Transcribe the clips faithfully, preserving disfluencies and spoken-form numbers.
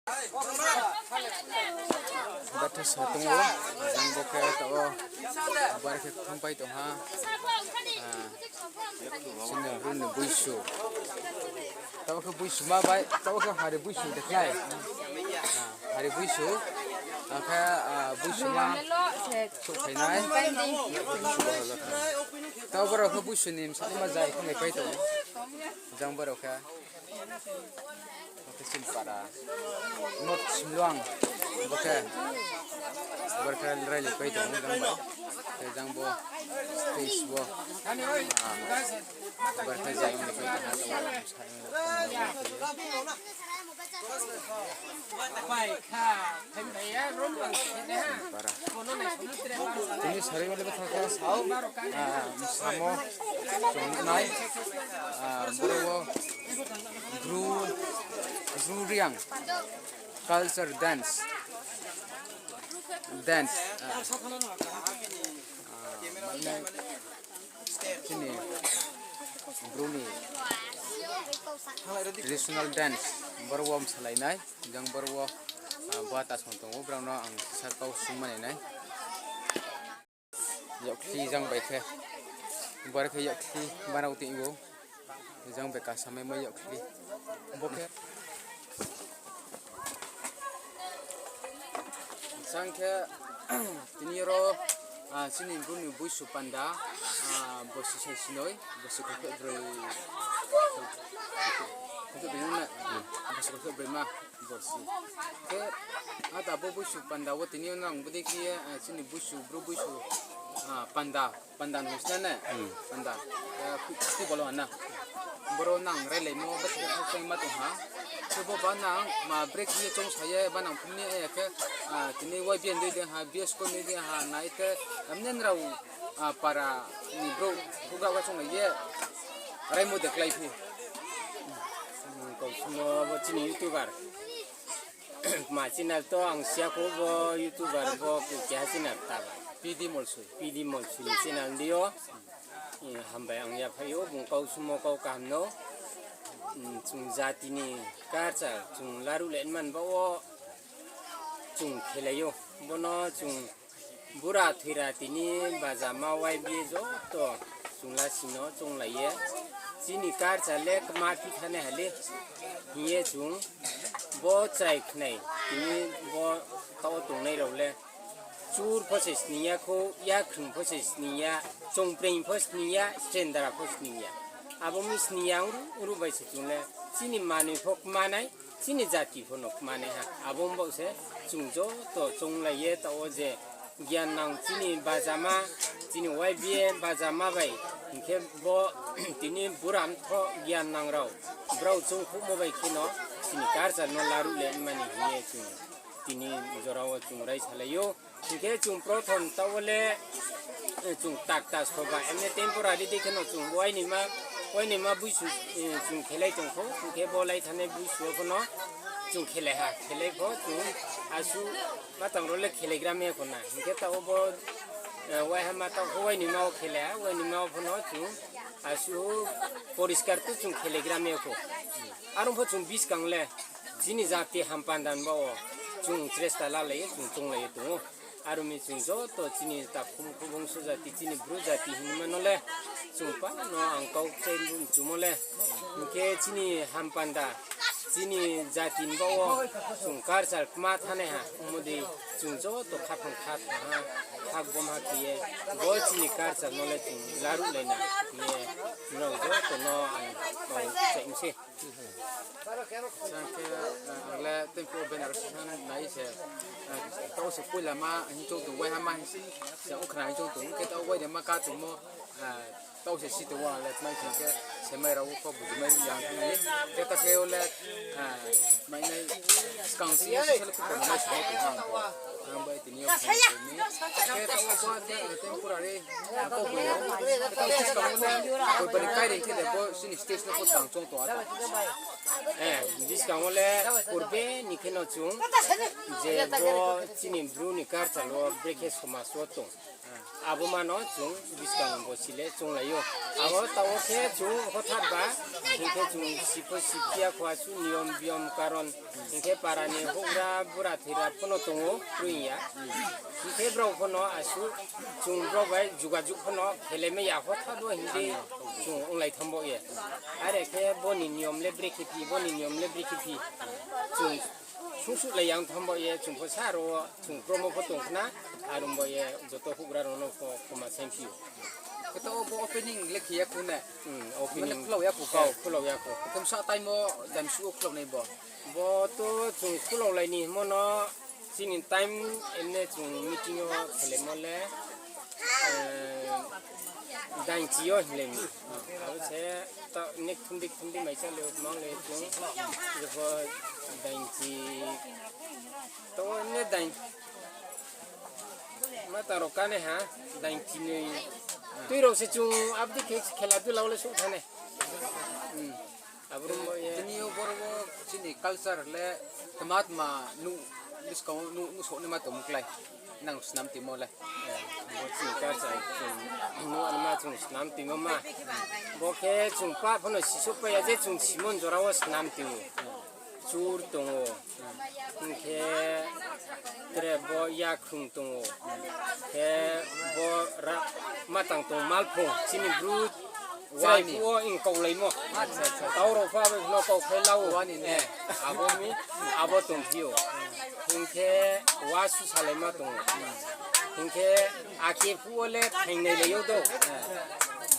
Batha sa tong ou, jang bo khe taoh wo, bar khe ktham pai tong ha. Ah, sini bru ni buisu. Taoh khe buisu ma bai, taoh khe hari buisu de khlai. Ah, hari buisu. Akhe, ah, buisu ma souhphai nai. Taoh borao khe buisu ni msa ma zai khe nai pai tong ou. Jang borao khe. Bo khe chini para North Simluang, bo khe, bo khe railai pai tong jang bai. Khe jang bo stage bo, ah, bo khe jai ong pai tong ha, para. Tini sari wale bwtha khe, ah, samo chung nai, ah, boro wo Bru, Bru Reang culture dance. Dance. Ah, ah, mane chini Bru ni traditional dance. Boro wo msalai nai. Jang boro wo, ah, bata song tong ou, brao no ang sir kau sung mani nai. Yakkhli jang bai khe. Bar khe yakkhli banao tong ou. Jang bai kasa mai mai yakkhli. Bo khe. Jang khe, tini oro, ah, chini Bru ni buisu panda, ah, bosi sai sinoi, bosi kholpheh broi, kholpheh broi na, bosi kholpheh broi ma. Bosi. Khe, ata bo buisu panda wo tini yo nang bodei khe ye, eh, chini buisu, Bru buisu, ah, panda, panda no sna ne? Hmm. Panda. Eh, khu-, khu bolo na. Boro nang railaimo, bati khe khakchang ma tong ha. Khe bo ba nang, ma break ye chong sa ye, ba nang phung ni, eh, khe, ah, tini Y B N dei dei ha, B S ko dei dei ha, nai khe, amne nrao, ah, para ni brouh, bugra wa chong ye, raimo de klái phi. Hmm, kau sumo bo chini YouTuber. Ma channel to ang siya kho bo YouTuber bo keha channel ta ba. P D Molsoi. P D Molsoi ni channel di yo. Eh, hambai ang yaphai ou, bung kau sumo kau kaham no. Mm, chung jati ni culture, chung laruh le man ba wo chung khelai ou. Bono chung Bura thoira tini bajama Y B A joto chung lasi no chonglai ye. Chini culture le kma phi thanai ha le hing ye chung bo chrai khnai tini bo taoh tongnai rao le. Chur pho se sning ya khou, yakhring pho se sning ya, chongpreng pho sning ya, sendra pho sning ya. Abo mi sning ya ongru ongru bai se chung le chini manoi pho kmanai, chini jati pho no kmanai ha. Abo ongbaoh se chung joto chonglai ye taoh wo je gyan nang chini bajama, chini Y B A bajama bai hing khe bo tini bura mthoh gyan nang rao brao chongkhouhmo bai khe no chini culture no laruh le mani hing ye chung tini jora wo chung raisalai ou. Hing khe chung prothom taoh wo le, eh, chung takta soba, emne temporary dei khe no chung wainima, wainima buisu, eh, chung khelai tong khou, hing khe bo lai thanai buisu wo pho no chung khelai ha, khelai pho chung asuh matang rao le khelaigra me kho na. Hing khe taoh wo bo, eh, waihama taoh khe wainima wo khelai ha, wainima wo pho no chung asuh poriskar tu chung khelaigra me kho. Aro pho chung buskang le chini jati hampanda ni baoh wo chung chesta lalai ye chung chonglai ye tong ou. Aro mi chung joto chini takhum khubung so jati chini bru jati hinma no le chung pa no ang kau kchai mchumo le. Hing khe chini hampanda chini jati ni baoh wo chung culture kma thanai ha ongmo dei chung joto khaphang kha tha ha, khakbom ha khe ye bo chini culture no le chung laruh lai na hing ye nrao joto no ang kau kchai mi se. Sa khe, eh, ang le tei phuh wo Benares nai se, eh, taoh se poila ma hing choung tong, waihama hing se, okhna hing choung tong, khe taoh wainima ka tongmo, eh, taoh se si tong wo ang le tmai sing khe, semai rao pho bujimai ri yang khe ni, khe ta khe wo le, eh, mainai skang si ye sisal khe tongmai sing tong ang pho. Ang bai tini yo khe ni, khe taoh wo bo khe, eh, temporary, eh, kau bo yo, khe taoh se skang wo le, koi bani kairing khe de bo chini stage no pho tang choung tong ata. Eh, buskang wo le purbe ni khe no chung je bo chini Bru ni culture wo brekhe somaj wo tong. Abo ma no chung buskang bo si le chounglai ou. Abo taoh wo khe chung hothat ba, hing khe chung si pho si phi ya kho, asuh niyom biyom karon, hing khe para ni houhgra bura thoira pho no tong ou, kroi ya. Hing khe brao pho no asuh chung brao bai jugajug pho no khelai mai ya, hothat wo hing di chung onglai thanng bo ye. Are khe bo ni niyom le brekhe phi, bo ni niyom le brekhe phi. Chung sungsuhlai ya ong thanng bo ye, chung pho sa aro wo chung kromo pho tong khna, aro bo ye joto houhgra rao no pho khoma saingphi ou. Khe taoh wo bo opening le khe ya kho ne? Hmm, opening. Mane khulao ya kho kau? Eh, khulao ya kho. Khe bsa time wo daimsu wo khulao nai bo? Bo to chung khulaolai ni hingmo no, chini time emne chung meeting yo khelaimo le, eh, dainchi yo hinglai mi. Abo se taoh nek thumdi thumdi mai cha le mang le chung, jepho dainchi, taoh emne dain, ma tang rao kane ha, dainchi noi. Tui rao se chung abdi khe khela dula wo le souh thanng nai. Hmm. Abo rao ye. Tini yo boro wo chini culture le tma tma nuh, buskang wo nuh, nuhsouh naima tongmo klái. Nang snam timo le. Eh, bo chini culture chung nuh naima chung snam timo ma. Bo khe chung pah pho no sisouh pai ya je chung simon jora wo snam tong ou. Chur tong ou. Hing khe tre bo yakrung tong ou. Khe bo ra-, ma tang tong malphung, chini Bru chrai phuh wo ing kaulaimo. Acha, acha. Tau rao pho abo no kau khe la ou. Wa ni ne. Eh, abo mi, abo tongphi ou. Hing khe wa susalaima tong ou. Hing khe akhe phuh wo le phaingnailai ou do.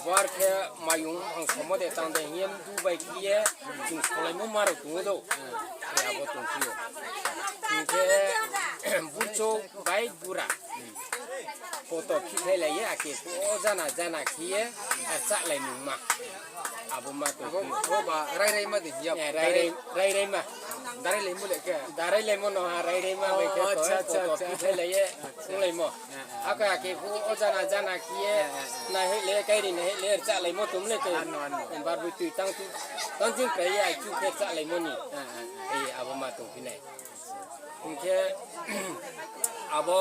Bar khe mayung ang somo de tang de hing ye mdu bai khe ye chung solaimo ma rao tong ou do. Abo tongphi ou. Hing khe burchouh bai bura poto phithailai ye akhe phuh wo jana jana khe ye, a, rchahlaimungma. Abo ma tongphi ou. Abo ba rairaima de hing ya. Eh, rairai-, rairaima. Darailaimo le khe? Darailaimo no ha rairaima bai khe poto phithailai ye onglaimo. Aka akhe phuh wo jana jana khe ye, naheh le, kairi naheh le, rchahlaimo tong le tei. Bar boi tui tang tu, tang jing pai ye, ai chu khe rchahlaimo ni. Ei, abo ma tongphi nai. Hing khe, abo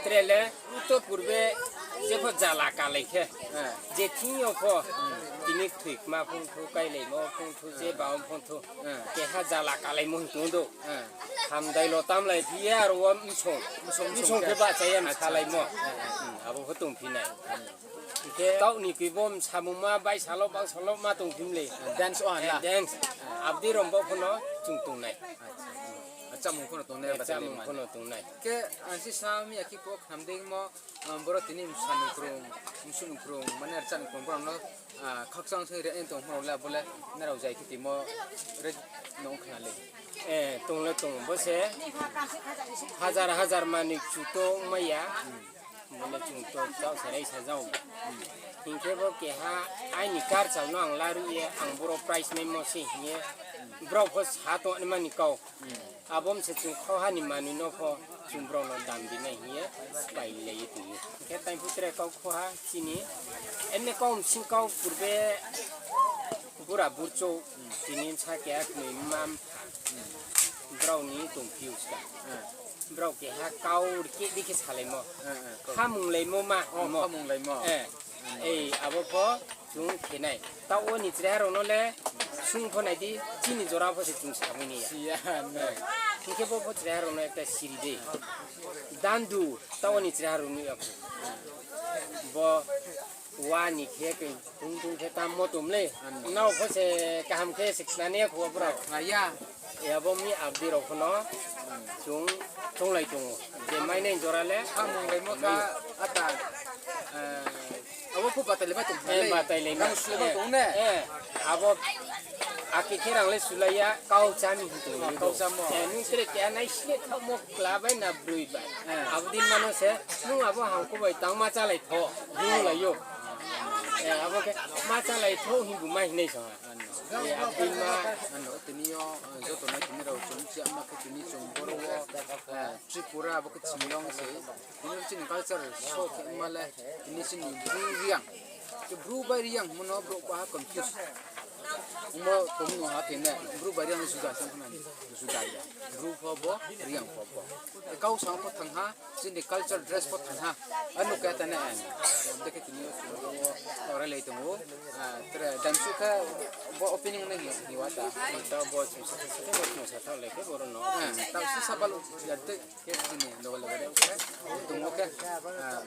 tre le, uto purbe, jepho jala kalai khe. Je thing yo pho, tini thoi kma phung thu, kailaimo phung thu, je baom phung thu. Keha jala kalaimo hing tong do. Hamdai lo tamlai phi ye aro wo msong. Msong khe bahcha ye msalaimo. Abo pho tongphi nai. Hing khe taoh ni khe bo msamungma baisalo bangsalo ma tongphi mle. Dance o ha na? Dance. Abdi rao bo pho no chung tongnai. Chámung pho no tongnai. Chámung pho no tongnai. Khe, ang si sa mi ya khe pho khnam dei mo, boro tini msa ni krung, msu ni krung, mane rcha ni krung, boro no, khakchang se re tong mo le, abo le, nrao jai khe timo, re no khna le. Tong le tong, bo se, hajar hajar manoi chu to ongmai ya. Bo le chung to chao se rai sa jao. Hing khe bo keha aini culture no ang laruh ye, ang boro prize maimo se hing ye, brao pho sa tongnaima ni kau. Abo mse chung khauha ni manoi no pho chung brao no dam ri nai hing ye, pai lai ye tong ou. Hing khe taiphu tre kau khauha chini, emne kau bsing kau purbe bura burchouh, tini bsa keha knoi mma mpha, brao ni tongphi ou ska. Brao keha kau rkeh di khe salaimo. Khamunglaimo ma, khamunglaimo. Ei, abo pho chung khe nai. Taoh wo ni chraiha rao no le sung pho nai di, chini jora pho se chung samai ni ya. Hing khe bo pho chraiha rao no ekta siri di. Dandu, taoh wo ni chraiha rao nuh ya pho. Bo wa ni khe khe tong tong khe tammo tong le. Nrao pho se kaham khe se khnanai ya kho brao. Abo mi abdi rao pho no chung chounglai tong ou. Je mainai jora le. Khamunglaimo kha ata, abo pho batailai ma tong, batailai ma tong ne. Abo akhe khe rang le sulai ya, kau chá mi hing tong ou. Nung tre keha nai sile thaohmo kla bai na broi bai. Abo din mano se, nung abo hangko bai tangma chálai tho, hing lai ou. Abo khe ma chálai tho hing bu ma hingnai sa ha. Abo din ma. Ano, tini yo, joto nai tini rao chung si ama khe tini chung boro wo, Tripura abo khe Chingyong se. Tini chini culture show khe ma le, tini chini Bru Reang. Khe Bru bai Reang hingmo no brouh baha confuse. Omo tongmo ha khe ne, Bru bai Reang juda se khna ni, juda ya. Bru pho bo, Reang pho bo. Kau sang pho thang ha, chini culture dress pho thang ha. Ano khe ta ne, de khe tini yo, o, o, ore lai tong o. Ah, tre, dan su khe, bo opening na hi, hi wa ta. Ta bo, sa, sa, sa, sa, sa, sa, sa, le khe, bo ro no. Ah, ta si sa balu, ya de. Khe chini loge loge de khe tongmo khe, ah,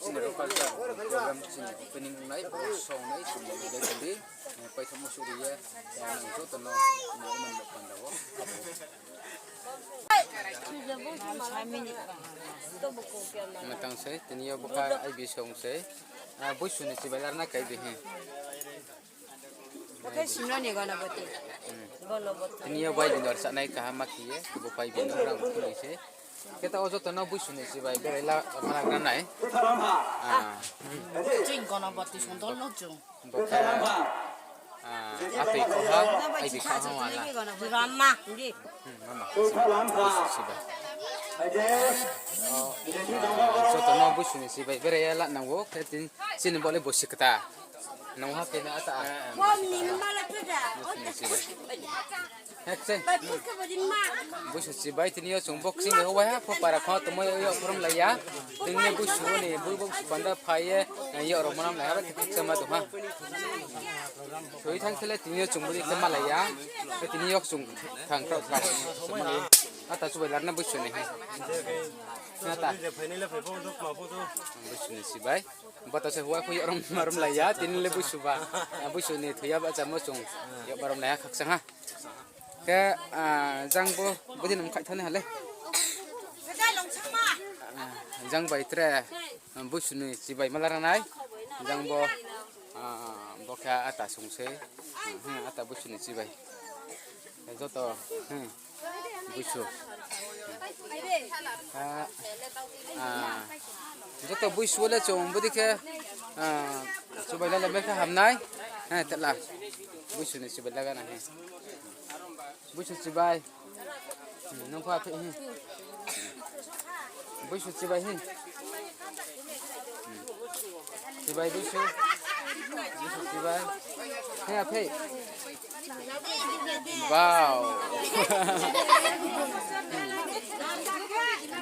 chini local culture program chini opening nai, song nai, chini loge loge de, eh, paithakmo suri ye, eh, nang joto no, nang imang bo panda wo, abo. Matang se, tini yo bo kha I B song se, ah, Boisu ni chibai larna kai bi hi. Bo khe Simlo ni Gonoboti. Hmm. Gonoboti. Tini yo bai bini rchanai kaham ma khe ye, bo bai bini rang khulai se. Khe ta o joto no Boisu ni chibai berai la, ma lagra nai. Ah. Chini Gonoboti song dol no chung. Bo khe, ah, atoi koha, I B kha ha wala. Rama, di. Hmm, mama. Boisu chibai. O, ah, joto no Boisu ni chibai berai la nang wo, khe tin, chini bo le bosi kta. Nung ha khe na ata a. Boisu ni chibai. Hek se. Boisu chibai tini yo chung boxing le howai ha, pho para kho tomo yo yo phorom lai ya. Tini yo Boisu ni, Boisu panda phai ye, yo ro manam lai ha, thik thik sama tong ha. Soi thang khe le tini yo chung bodi khe ma lai ya. Tini yo chung thang krao ka. Ata chubai larna Boisu ni he. Ata. Boisu ni chibai. Bata se howai pho yorom marom lai ya, tini le Boisu ba. Ah, Boisu ni thoiya ba chamo chung. Yorom marom lai ya khakchang ha. Khe, ah, jang bo, bodi nung khai thani ha le. Ah, jang bai tre, ah, Boisu ni chibai ma lara nai. Jang bo, ah, bo khe ata sung se. Hmm, ata Boisu ni chibai. Joto, hmm. Boisu. Ah, ah. Joto Boisu le chung bodi khe, ah, chibai la le me khe hamnai. He, tela. Boisu ni chibai la gana he. Boisu chibai. Hmm, nung pha phe he. Boisu chibai he. Hmm. Chibai Boisu. Boisu chibai. He, aphe. Wow.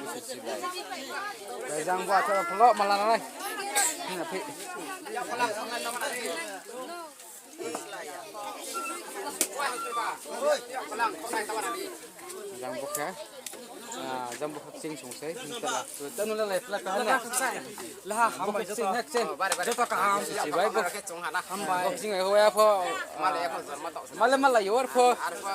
Boisu chibai. Bai jang bo atharo phulo mala nai. Hing na phi. Jang bo khe. Ah, jang bo khe ching sung sei. Hing tala. Tanu la lai pla ta na. Laha hambai joto. Joto kaham. Chibai bo. Hambai. Bo ching ai hoya pho. Male mala yor pho.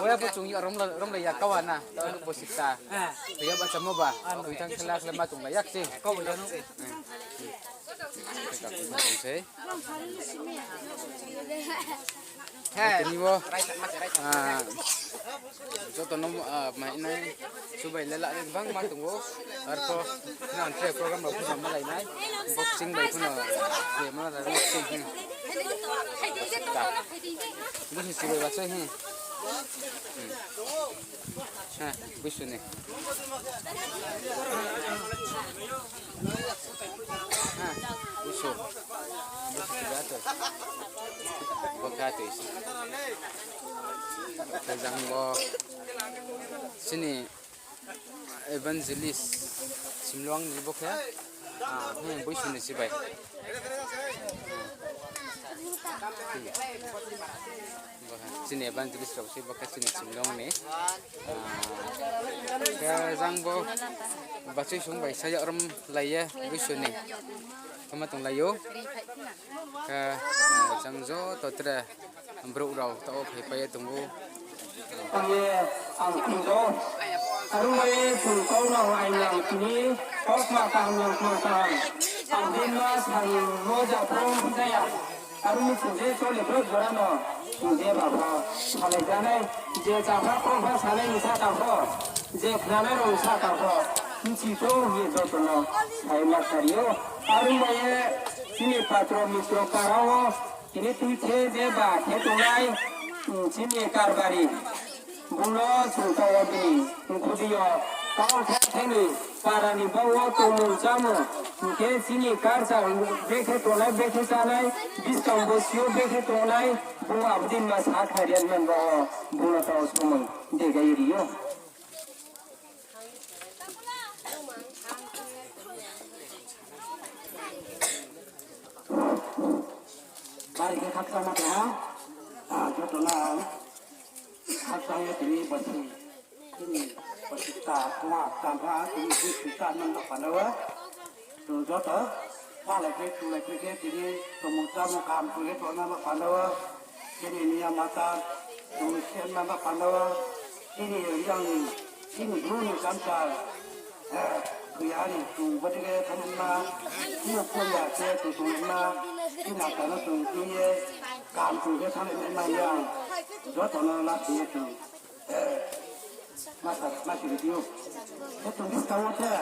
Hoya pho chung rom la, rom la ya kawa na. Ta lu bo sita. Eh. Ya ba chamo ba. Oi thang khlak le ma chung la yak ching. Kau ya no. Tini bo, ah, joto no, ah, mai nai, subai le la, bang ma tong o, arpho, nang tre program rao phuno malai nai, boxing bai phuno, je ma la boxing, hmm. Busu chibai ba se, hmm. Hmm. Ha, Busu ni. Ha, Busu. Busu chibai to. Bo kha to isi. Kajang bo. Sini evangelist Simlwang ni bo khe. Ah, hmm, Busu ni chibai. Hmm. Bo khe chini evangelist rao se bo khe chini Simlwang ni. Ah, khe jang bo bachoi sung bai sa yag rom lai ye Busu ni. Khe ma tong lai ou. Khe, ah, jang joto tre brouh rao taoh wo phaipai ye tong ou. Ang ye ang tong ou. Aro ye chung kau nang ai nang tini, kau kma kaham nang kma kaham. Ang din ma sal mo ja phrung phi jaya. Aro ni chung je chole brouh jora no, chung je ba pho salai janai, je chapha kongpha sanai ni saka pho, je khnanai rao ni saka pho, bchi thou hing ye joto no sai ma sari ou. Aro ye chini patro mitro para wo, tini tui khe je ba khe tongnai, chini karbari. Bung no chung taoh wo bini mkhu di yo Tao thai thai ni para ni bauh wo tongmung chámung, hing khe chini culture bekhe tongnai, bekhe chánai, buskang bosi yo bekhe tongnai, bung abo dei ma sa khnari ya man ba wo, bung no tao somung degai ri ou. Bari khe khakchangma tong ha, joto no khakchang ye tini bosi, tini bosi ta tongma tang ha, tini bosi ta nang ba panda wo. Chung joto palai khe, tulai khe, khe tini tongmung chámung kaham khe tongnai ba panda wo, chini miya mata, chung se ma ba panda wo, chini yang, chini Bru ni culture, eh, khuya ni chung bodei khe thanngma, chini khuya khe chung tongma, chini ata no chung tui ye, kaham chung khe thanngmai ya, joto no lasi ye chung, eh, ma sa, ma siri di ou. Khe chung buskang wo khe,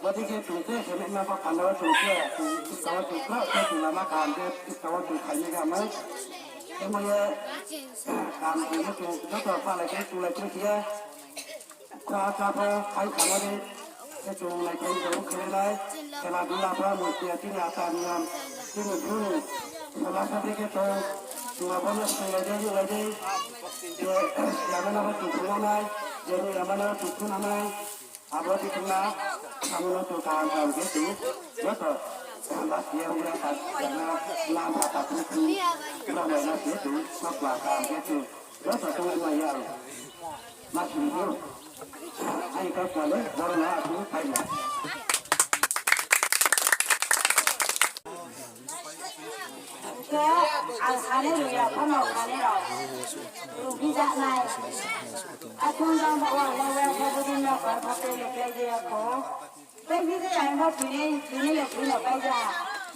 bodei khe chung khe, khe ma ba panda wo chung khe, chung buskang wo chung krao khe chung lama kaham khe buskang wo chung khainai kaham. Khe mo ye, kaham khe ye chung joto palai khe tulai khe khe ye, kha kha pho khai kha nai, khe chung nai khe chung khe nai, khela dula pho musti ya chini ata niyam, chini Bru ni sola sa dei khe tong, chung abo no soilai dei, rilai dei, je, yama no pho chung thungnai, je, yama no pho chung thungnai. Abo dei khe ma, amo no chung kaham kaham khe chung, joto, last year ong ya ta, na, na, ta, ta, tu, tu, na, na, na, se chung, ma, ma, kaham khe chung, joto chung ma ya. Ma, chung, chung. Ai, ka, ka, le, boro na, chung, phai, le. Khe ang sani ri ya, phano sani rao. Rubi ja nai. Akhung jang ba wa wa wa wa budin no kar pha tei le klái de ya kho. Tei bi de ya bo tini, tini le tini le pai ja.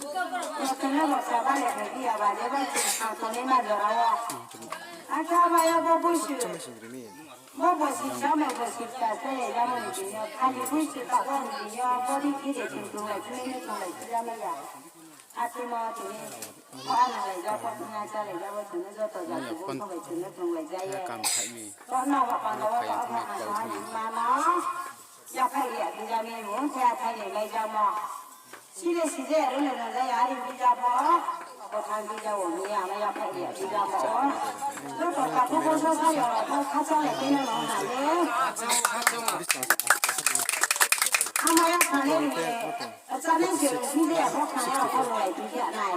Bo tini bo sa ba le khe bi ya ba de bo tini ang sani ma jora wo. Acha ba ya bo buisu. Bo bo si sa mai bo si sa se le ya mo ni tini yo. Khali buisu ta bo ni tini yo. Bo di ki de tini tong le tini le tong le tini ya mai ya. Achi mo tini, mo ano lai ja, pho tini acha lai ja, bo tini joto ja, tini pho bai tini tong lai ja ye. Bo no ba panda wo ba ma ha ni ma no. Ya phai ya bi ja mi mo, ya phai ni lai ja mo. Si le si je, ru le no ja ya, ari bi ja mo. Bo thang bi ja wo ni ya, ma ya phai ya bi ja mo. Joto ka pho bo so sa yo, bo kha cha lai ke no no ha ye. Ama ya phai ni. Acha nai se rung phi de ya, bo kha ya, bo rung lai phi de ya nai.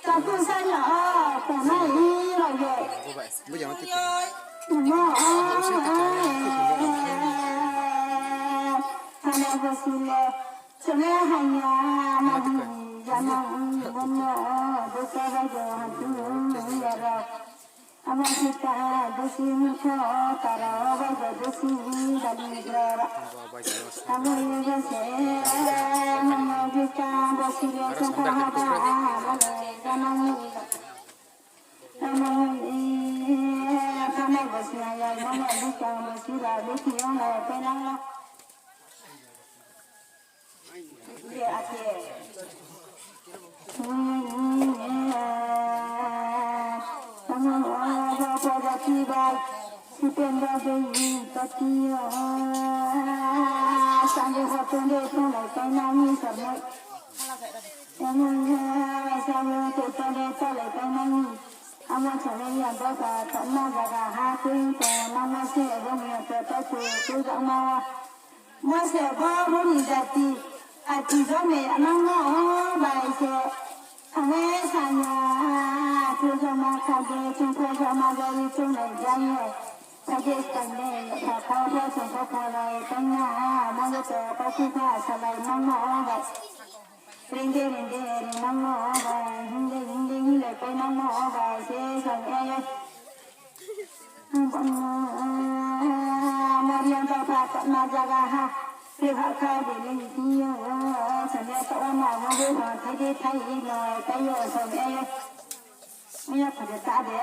Taku sai na, ko nai ro ye. Hana bosile. Sene hanya, mani, jana, bono, bosa, bajo, hatu, yara. Ama kita, bosi, mukho, tara, bajo, bosi, dali, dara. Ama, yega, se, ama, kita, bosi, le, sokha, haba, ama, le, jana, mani. Ama, le, ama, bosi, aya, ama, kita, bosi, ra, bosi, yong, le, penang, la. Amo chale ya baba, tama jaga ha tui tong, mama se bo ni to to tu, tu jama wa. Mose bo boni jati, ati jome nang no bai se, thangwe sanya, thu joma khade, chungkho joma gari chungnai janye, sade sane, sakha pho chungkho phalai tangna, mose to kau khupha salai nang no bai. Ringde ringde ri nang no bai, hingde hingde hinglai pai nang no bai, se sanye. Mariam baba tama jaga ha. Kebha kha bini hiyo. Sanya to na mo bo thai de thai no thai yo sanya. Aya phade ta de.